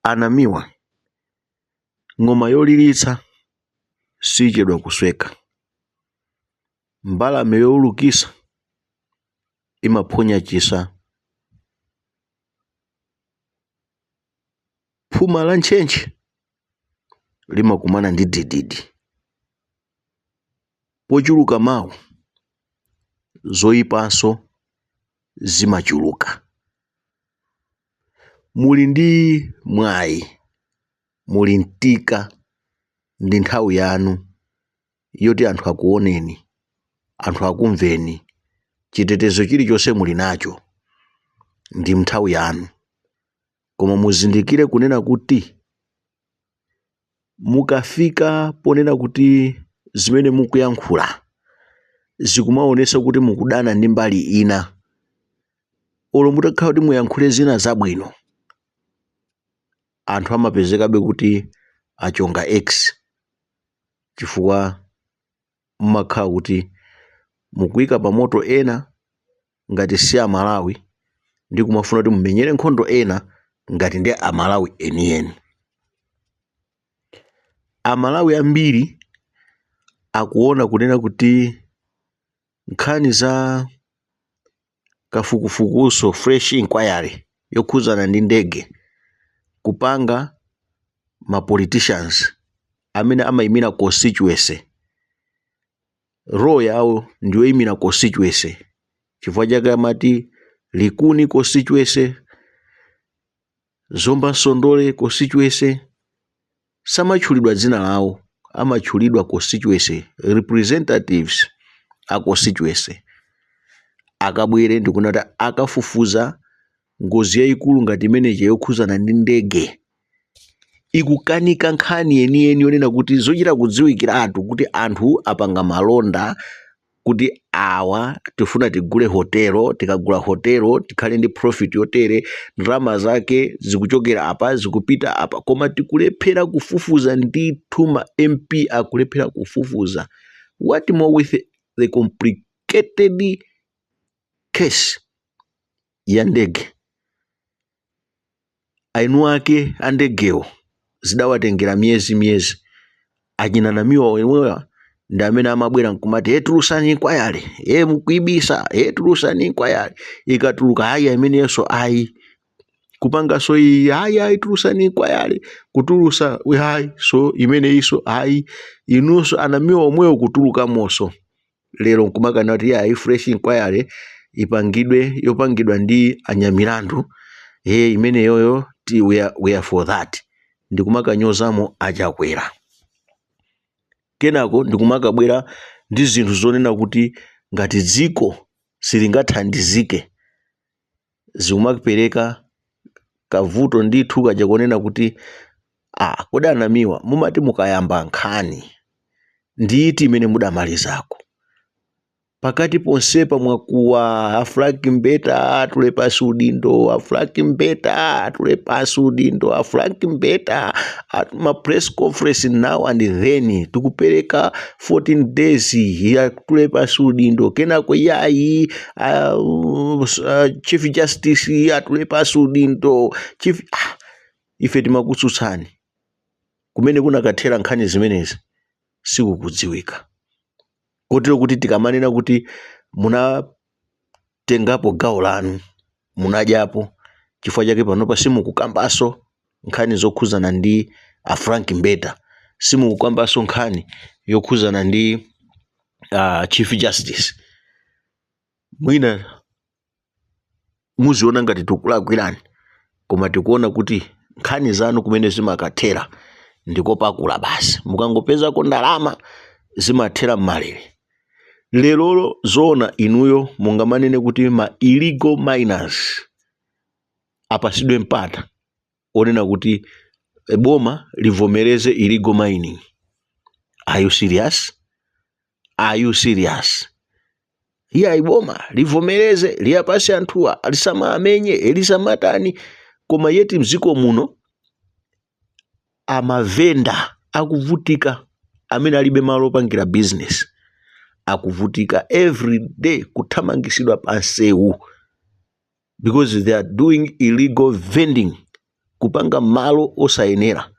Anamiwa, ng'oma yolilitsa sichedwa kusweka. Mbalame yowulukisa imaphonya chisa. Phuma la ntchentche limakumana ndi dididi. Pochuluka mawu, zoyipanso zimachuluka. Muli ndi mwayi, muli mtika, ndi nthawi yanu yoti anthu akuoneni, anthu akumveni, chitetezo chilichonse muli nacho, ndi nthawi yanu. Koma muzindikire kunena kuti mukafika ponena kuti zimene mukuyankhula zikumaonesa kuti mukudana ndi mbali ina, olo mutakhala kuti muyankhule zina zabwino, anthu amapezekabe kuti achonga x, chifukwa mumakhala kuti mukuyika pa moto ena ngati si Amalawi ndi kumafuna kuti mumenyere nkhondo ena ngati ndi Amalawi enieni. Amalawi ambiri akuona kunena kuti nkhani za kafukufukuso, fresh inquiry yokhuzana ndi ndege, kupanga ma politicians amene amayimira constituency, role yawo ndiyoyimira constituency, chifukwa chake amati Likuni constituency, Zomba Nsondole constituency, samatchulidwa dzina lawo, amatchulidwa constituency representatives a constituency. Akabwere ndikunati akafufuza ngozi yayikulu ngati imeneyi yokhuzana ndi ndege, ikukanika nkhani yeniyeni yonena kuti zochita kudziwikiratu kuti anthu apanga malonda kuti awa tifuna tigule hotelo, tikagula hotelo tikhale ndi profit yotere, ndalama zake zikuchokera apa zikupita apa, koma tikulephera kufufuza ndithu. Ma MP akulephera kufufuza, what more with the complicated case ya ndege. Eni ake a ndegewo zidawatengera miyezi miyezi. Achina Namiwa omwewa ndi amene amabwera nkumati, "E, tulusani inquiry, e, mukuibisa, e, tulusani inquiry." Ikatuluka, ayi, amenenso ayi, kupanganso iyi, ayi, ayi, tulusani inquiry, kutulusa, ayi, so imeneyinso ayi, inunso anamiwa omwewo kutulukamonso. Lero nkumakana kuti ayi, fresh inquiry ipangidwe yopangidwa ndi anyamilandu, e, imeneyoyo ti we are for that, ndikumakanyozamo achakwera. Kenako ndikumakabwera ndi zinthu zonena kuti ngati dziko silingathandizike, zikumapereka kavuto ndithu kaja konena kuti, ah, kodi anamiwa mumati mukayamba nkhani ndiyiti imene mudamalizako? Pakati ponsepa mwakuwa, "A Frank Mbeta atule pasi udindo, a Frank Mbeta atule pasi udindo, a Frank Mbeta," ma press conference now and then, tikupereka 14 days, atule pasi udindo. Kenako yayi, Chief Justice atule pasi udindo, chief. Ah, ife timakutsutsani. Kumene kunakathera nkhani zimenezi sikukudziwika, kotero kuti tikamanena kuti munatengapo gawo lanu, munadyapo, chifukwa chake panopa simukukambanso nkhani zokhuzana ndi a Frank Mbeta, simukukambanso nkhani yokhuzana ndi Chief Justice. Mwina muziona ngati tikulakwirani, koma tikuona kuti nkhani zanu kumene zimakathera ndikopakula basi. Mukangopezako ndalama zimathera m'malere. Lerolo zoona inuyo mungamanene kuti ma illegal miners apasidwe mpata onena kuti boma livomereze illegal mining? Are you serious? Are you serious? Iyayi, boma livomereze, liyapase anthuwa, lisamamenye, lisamatani, koma yet mdziko muno amavenda akuvutika, amene alibe malo opangira business akuvutika every day, kuthamangisidwa pa nsewu because they are doing illegal vending. Kupanga malo osayenera.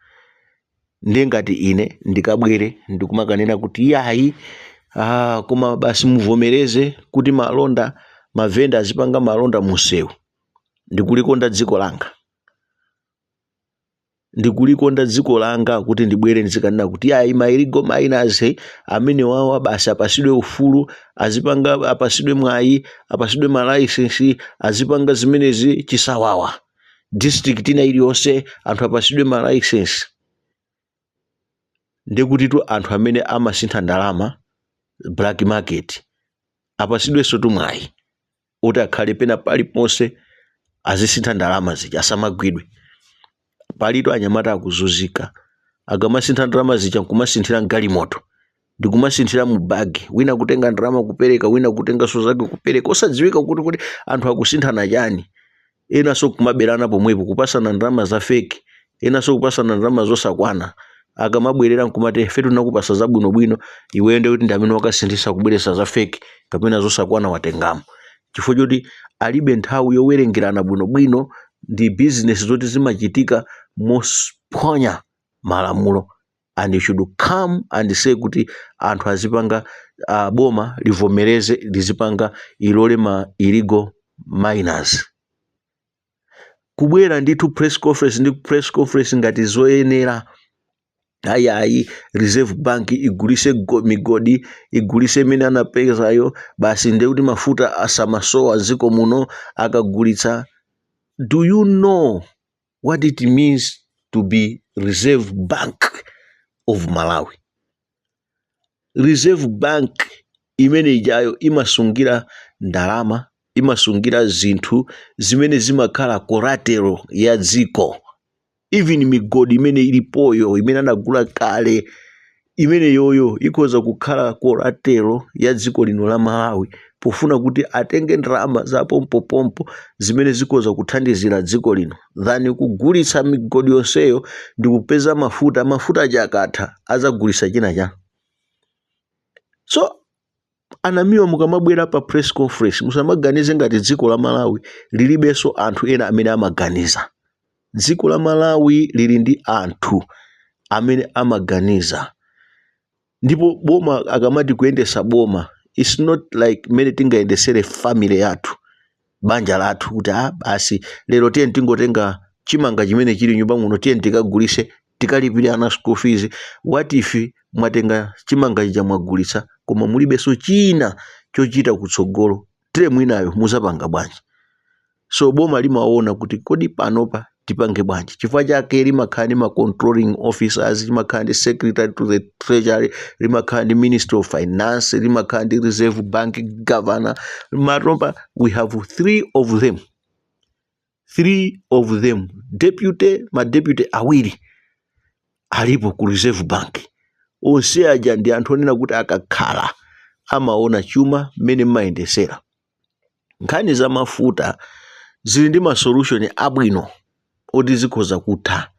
Ndiye ngati ine ndikabwere ndikumakanena kuti iyayi, koma basi muvomereze kuti malonda, mavenda azipanga malonda munsewu, ndikulikonda dziko langa, ndikulikonda dziko langa kuti ndibwere ndizikanena kuti iyayi, ma illegal miners amene wawa basi apasidwe ufulu, azipanga, apasidwe mwayi, apasidwe ma license, azipanga zimenezi chisawawa, district ina iliyonse anthu apasidwe ma license. Ndikutitu anthu amene amasintha ndalama, black market, apasidwenso tumwayi kuti akhale pena paliponse azisintha ndalama zija, asamagwidwe. Palito anyamata akuzunzika akamasintha ndalama zija, nkumasinthira mgalimoto, ndikumasinthira mu bagi, wina kutenga ndalama kupereka, wina kutenganso zake kupereka, osadziwika kuti anthu akusinthana chani. Enanso kumaberana pomwepo, kupasana ndalama za fake, enanso kupasana ndalama zosakwana. Akamabwerera nkumati, "Ife tinakupasa zabwinobwino, iweyo ndi kuti ndi amene wakasinthisa kubweresa za fake kapena zosakwana watengamo," chifukwa choti alibe nthawi yowerengerana bwinobwino. Ndi bizinesi zoti zimachitika mophwanya malamulo, and you should come and say kuti anthu azipanga, boma livomereze lizipanga, ilole ma illegal miners. Kubwera ndithu press conference ndi press conference ngati zoyenera, ayi, Reserve Bank igulise migodi, igulise imene anapezayo basi, ndiye kuti mafuta asamasowa dziko muno akagulitsa. Do you know what it means to be Reserve Bank of Malawi? Reserve Bank imene ijayo imasungira ndalama, imasungira zinthu zimene zimakhala collateral ya dziko. Even migodi imene ilipoyo, imene anagula kale, imene yoyo ikhoza kukhala collateral ya dziko lino la Malawi, pofuna kuti atenge ndalama za pompopompo zimene zikhoza kuthandizira dziko lino, than kugulitsa migodi yonseyo ndi kupeza mafuta. Mafuta aja akatha azagulitsa china cha. So anamiwa, mukamabwera pa press conference, musamaganize ngati dziko la Malawi lilibenso anthu ena amene amaganiza. Dziko la Malawi lili ndi anthu amene amaganiza. Ndipo boma, akamati kuyendesa boma, it's not like mmene tingayendesere family yathu, banja lathu, kuti ah, basi, lero tiye tingotenga chimanga chimene chili nyumba muno, tiye tikagulise, tikalipire ana school fees. What if mwatenga chimanga chija mwagulitsa, koma mulibenso china chochita kutsogolo? Term inayo muzapanga bwanji? So boma limaona kuti kodi panopa tipange bwanji? Chifukwa chake limakhala ndi ma controlling officers, limakhala ndi Secretary to the Treasury, limakhala ndi Ministry of Finance, limakhala ndi Reserve Bank governor. Matopa, we have three of them, three of them, deputy, ma deputy awiri alipo ku Reserve Bank. Onse aja ndi anthu onena kuti akakhala amaona chuma mmene mmayendesera. Nkhani za mafuta zili ndi ma solution abwino oti zikhoza kutha,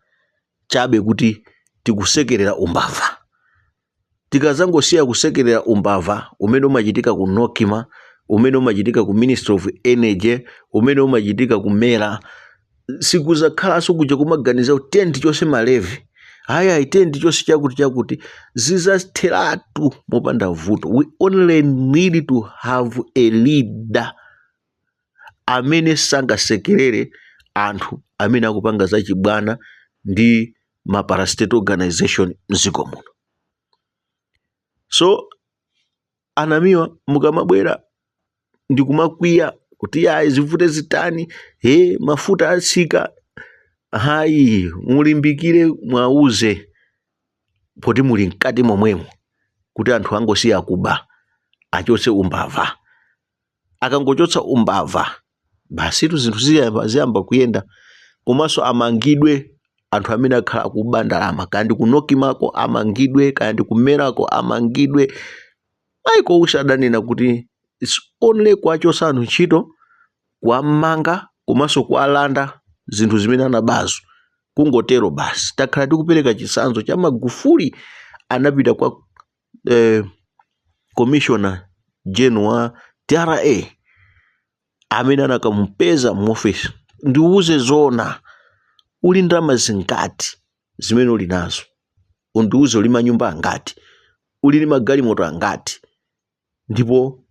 chabe kuti tikusekerera umbava. Tikazangosiya kusekerera umbava umene umachitika ku NOCMA, umene umachitika ku Ministry of Energy, umene umachitika ku MERA, sikuzakhalanso kuja kumaganiza kuti tiye tichose ma levy, hayi, tiye tichose chakuti chakuti, zizatheratu mopanda vuto. We only need to have a leader amene sangasekerere anthu amene akupanga zachibwana ndi ma parastatal organization mdziko muno. So anamiwa, mukamabwera ndikumakwiya kuti yayi, zivute zitani, he, mafuta atsika, hayi, mulimbikire, mwauze poti muli mkati momwemo kuti anthu angosiya kuba, achotse umbava. Akangochotsa umbava basitu, zinthu ziyamba kuyenda. Komanso amangidwe anthu amene akhala akuba ndalama, kaya ndi ku NOCMA ko amangidwe, kaya ndi ku MERA ko amangidwe. Michael Usi adanena kuti it's only kuwachotsa anthu ntchito, kuwamanga komanso kuwalanda zinthu zimene anabazo, kungotero basi. Takhala tikupereka chitsanzo cha Magufuli, anapita kwa Commissioner General wa TRA amene anakamupeza mu office. Ndiuze zona, Uli ndalama zingati zimene uli nazo? Undiuze, uli manyumba angati? Uli ndi magalimoto angati? Ndipo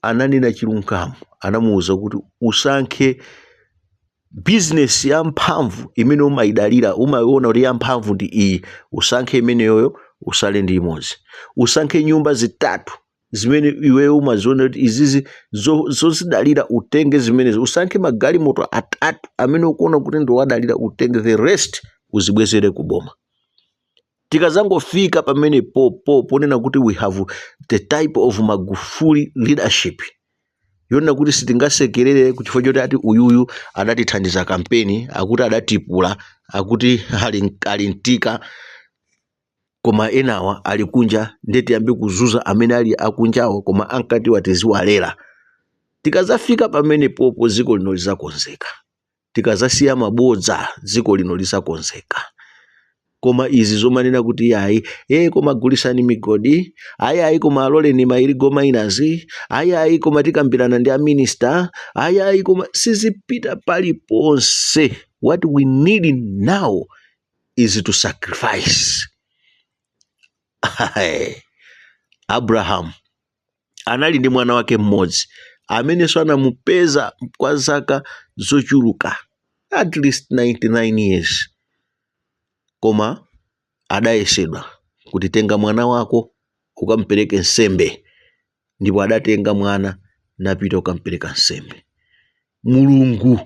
ananena chilungamo, anamuwuza kuti usankhe bizinesi yamphamvu imene umayidalira, umayiona kuti yamphamvu ndi iyi, usankhe imeneyoyo, usale ndi imodzi. Usankhe nyumba zitatu zimene iweyo umaziona kuti izizi zozidalira, utenge zimenezo. Usankhe magalimoto atatu amene ukuona kuti ndiwadalira, utenge. The rest uzibwezere kuboma. Tikazangofika pamene popo ponena kuti we have the type of Magufuli leadership, yonena kuti sitingasekerere kuchifukwa choti ati uyuyu adatithandiza kampeni, akuti adatipula, akuti ali mtika, koma enawa ali kunja, ndiye tiyambe kuzuza amene ali akunjawo, koma ankatiwa tiziwalera. Tikazafika pamene popo, dziko lino lizakonzeka. Tikazasiya mabodza, dziko lino lizakonzeka. Koma izi zomanena kuti ayi, koma gulisani migodi, ayi ayi, koma aloleni ma illegal miners, ayi ayi, koma tikambirana ndi a minister, ayi ayi, koma sizipita paliponse. What we need now is to sacrifice. Abraham anali ndi mwana wake mmodzi amenenso anamupeza kwa zaka zochuluka, at least 99 years, koma adayesedwa kuti tenga mwana wako ukampereke nsembe, ndipo adatenga mwana napita ukampereka nsembe. Mulungu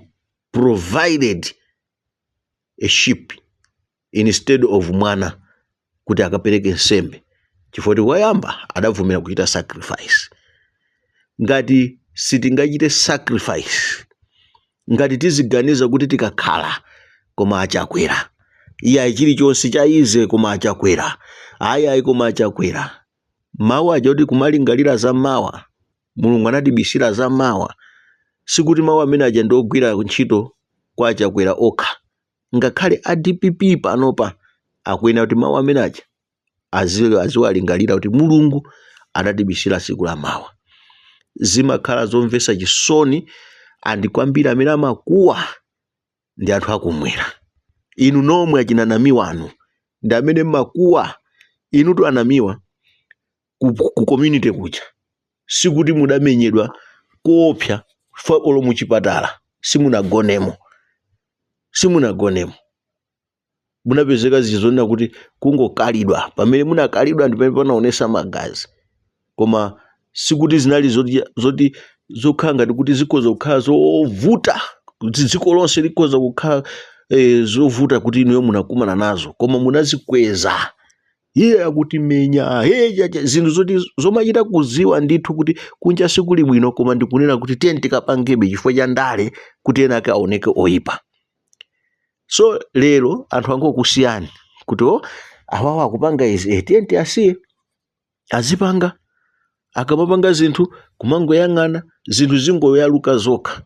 provided a sheep instead of mwana kuti akapereke nsembe, chifukwa woyamba adavomera kuchita sacrifice. Ngati sitingachite sacrifice, ngati tiziganiza kuti tikakhala koma achakwera, iye chilichonse chaize, koma achakwera, ayi ayi, koma achakwera, mawu aja kuti kumalingalira za mawa, Mulungu anatibisira za mawa, sikuti mawu amene aja ndi ogwira ntchito kwa achakwera okha. Ngakhale a DPP panopa akuyenera kuti mawu amene aja aziwalingalira kuti Mulungu anatibisira tsiku la mawa. Zimakhala zomvetsa chisoni, and kwambiri amene amakuwa ndi anthu akumwera. Inu nomwe achinanamiwa anu ndi amene mmakuwa. Inutu anamiwa ku community kuja sikuti mudamenyedwa koopsa fa olo muchipatala simunagonemo, simunagonemo. Munapezeka zizonena kuti kungokalidwa, pamene munakalidwa ndi pamene panaonesa magazi, koma sikuti zinali zoti zokhala ngati kuti zikhoza kukhala zovuta, kuti dziko lonse likhoza kukhala zovuta kuti inuyo munakumana nazo, koma munazikweza. Iye akuti menya hey, zinthu zoti zomachita kuziwa ndithu kuti kunja sikuli bwino, koma ndikunena kuti tiye tikapangebe chifukwa cha ndale kuti ena ake aoneke oyipa. So lero anthu angokusiyani kuti o awawa akupanga izi, tiye tiyasiye azipanga. Akamapanga zinthu kumangoyang'ana zinthu zingoyaluka zokha,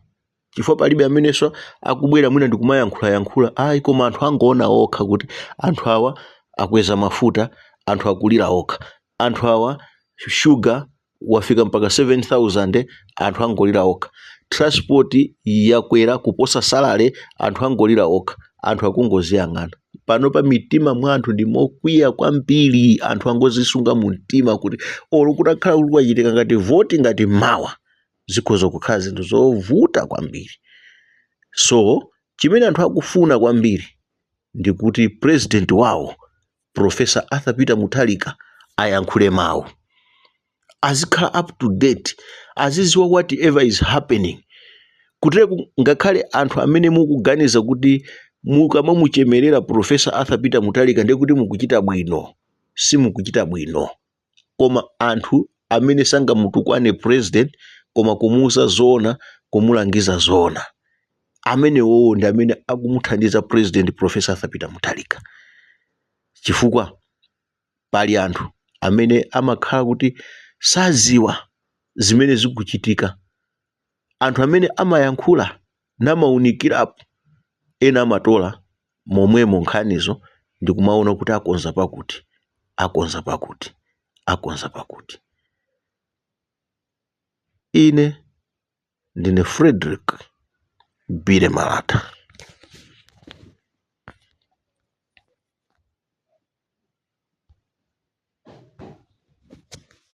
chifukwa palibe amenenso akubwera mwina ndikumayankhulayankhula, ayi, koma anthu angoona okha kuti anthu awa akweza mafuta, anthu akulira okha, anthu awa shuga wafika mpaka 7000, anthu angolira okha, transport yakwera kuposa salary, anthu angolira okha. Anthu akungoziyang'ana pano pa mitima mwa anthu ndi mokwiya kwambiri. Anthu angozisunga mu mtima kuti olo kutakhala kuti kwachitika ngati voti ngati mawa, zikhoza kukhala zinthu zovuta kwambiri. So chimene anthu akufuna kwambiri ndi kuti president wawo Professor Arthur Peter Mutharika ayankhule mawu, azikhala up to date, aziziwa whatever is happening. Kuteku ngakhale anthu amene mukuganiza kuti mukamamuchemerera Professor Arthur Peter Mutharika ndiye kuti mukuchita bwino, simukuchita bwino. Koma anthu amene sangamutukwane president, koma kumuuza zoona, kumulangiza zoona, amenewowo ndi amene akumuthandiza President Professor Arthur Peter Mutharika, chifukwa pali anthu amene amakhala kuti saziwa zimene zikuchitika. Anthu amene amayankhula namawunikirapo, ena amatola momwemo nkhanizo ndikumaona kuti akonza pakuti, akonza pakuti, akonza pakuti. Ine ndine Frederick Bile Malata.